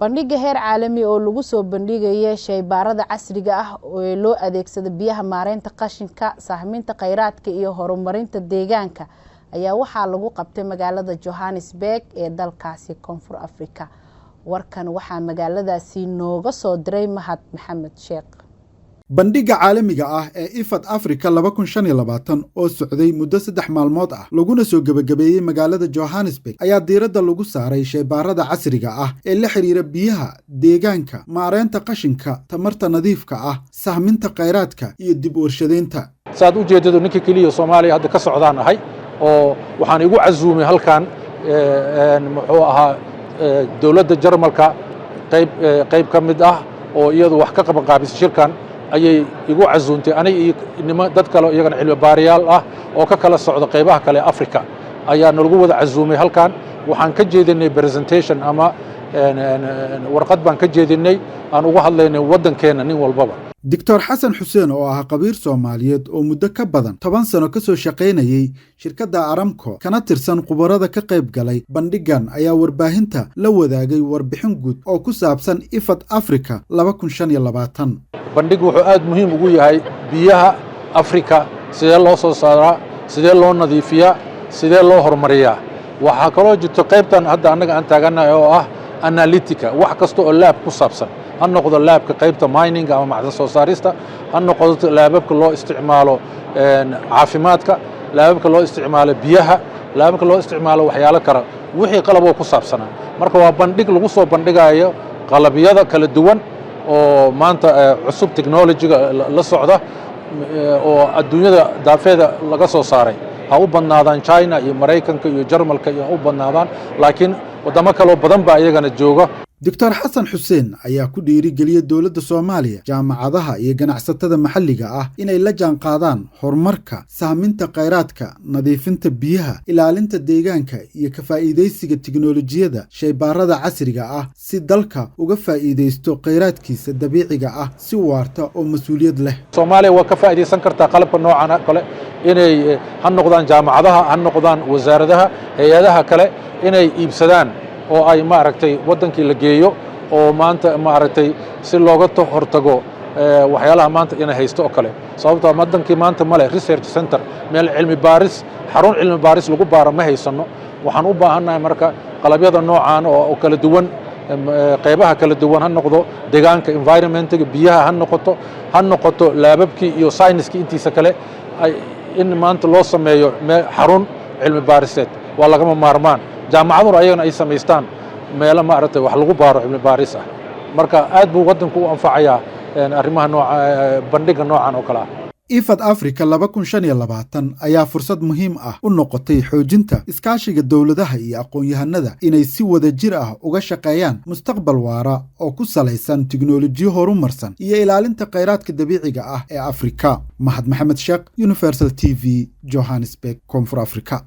Bandhiga heer caalami oo lagu soo bandhigaya shaybaarada casriga ah ee loo adeegsado biyaha, maareynta qashinka, sahminta kheyraadka iyo horumarinta deegaanka ayaa waxaa lagu qabtay magaalada Johannesburg ee dalkaasi Koonfur Africa. Warkan waxaa magaaladaasi nooga soo diray Mahad Maxamed Sheekh. Bandhigga caalamiga ah ee IFAD Africa 2025 oo socday muddo 3 maalmood ah, laguna soo gebagabeeyey magaalada Johannesburg, ayaa diiradda lagu saaray shaybaarada casriga ah ee la xiriira biyaha, deegaanka, maareynta qashinka, tamarta nadiifka ah, sahminta kheyraadka iyo dib u warshadaynta. Saad u jeedado, ninka keliya Soomaaliya hadda ka socdaan ahay oo waxaan igu casuumay halkan, muxuu ahaa, dowladda Jarmalka qayb ka mid ah oo iyadu wax ka qaban qaabisay shirkan ayay igu casuumtay, aniga iyo nima dad kale iyagana cilmi baarayaal ah oo ka kala socda qaybaha kale Africa ayaa nalagu wada casuumay halkan. Waxaan ka jeedinay presentation ama warqad baan ka jeedinay aan uga hadlaynay waddankeenna nin walbaba. Doctor Xasan Xuseen oo ah khabiir Soomaaliyeed oo muddo ka badan 10 sano ka soo shaqaynayey shirkadda Aramco, kana tirsan khubarada ka qayb galay bandhiggan, ayaa warbaahinta la wadaagay warbixin guud oo ku saabsan IFAD Africa 2025. Bandhig wuxuu aad muhiim ugu yahay biyaha Afrika: sidee loo soo saaraa, sidee loo nadiifiyaa, sidee loo horumariyaa? Waxaa kaloo jirto qaybtan hadda annaga aan taagannahay oo ah analytica, wax kasta oo lab ku saabsan, ha noqdo labka qaybta mining ama macdan soo saarista, ha noqdo laababka loo isticmaalo caafimaadka, laababka loo isticmaalo biyaha, laababka loo isticmaalo waxyaalo kale, wixii qalaboo ku saabsanaa. Marka waa bandhig lagu soo bandhigayo qalabyada kala duwan oo maanta cusub, technologyga la socda oo adduunyada daafeeda laga soo saaray, ha u badnaadaan China iyo Maraykanka iyo Jarmalka iyo ha u badnaadaan, laakiin waddamo kaloo badan baa iyagana jooga. Doctor Xasan Xuseen ayaa ku dhiirigeliyey dowladda Soomaaliya, jaamacadaha iyo ganacsatada maxalliga ah inay la jaan qaadaan horumarka sahminta kheyraadka, nadiifinta biyaha, ilaalinta deegaanka iyo ka faa'iidaysiga tiknolojiyada shaybaarada casriga ah, si dalka uga faa'iidaysto kheyraadkiisa dabiiciga ah si waarta oo mas-uuliyad leh. Soomaaliya waa ka faa'iidaysan kartaa qalabka noocan kale, inay ha noqdaan jaamacadaha, ha noqdaan wasaaradaha, hay-adaha kale, inay iibsadaan oo ay, maaragtay, waddankii la geeyo oo maanta, maaragtay, si looga hortago waxyaalaha maanta inay haysto oo kale, sababtoo waddankii maanta male research center, meel cilmi baaris, xarun cilmi baaris lagu baaro ma haysano. Waxaan u baahannahay marka qalabyada noocaan oo kala duwan, qaybaha kala duwan, ha noqdo deegaanka, environmentiga, biyaha ha noqoto, ha noqoto laababkii iyo sayniskii intiisa kale, in maanta loo sameeyo xarun cilmi baariseed waa lagama maarmaan. Jaamacaduna ayagana ay samaystaan meelo, maaragtay, wax lagu baaro cilmi baaris ah. Marka aad buu waddanku u anfacayaa arrimaha nooca, bandhigga noocan oo kale ah. IFAD Africa 2025 ayaa fursad muhiim ah u noqotay xoojinta iskaashiga dowladaha iyo aqoon-yahanada inay si wada jir ah uga shaqeeyaan mustaqbal waara oo ku salaysan tiknolojiyo horumarsan iyo ilaalinta kheyraadka dabiiciga ah ee Afrika. Mahad Maxamed Sheekh, Universal TV, Johannesburg, Koonfur Africa.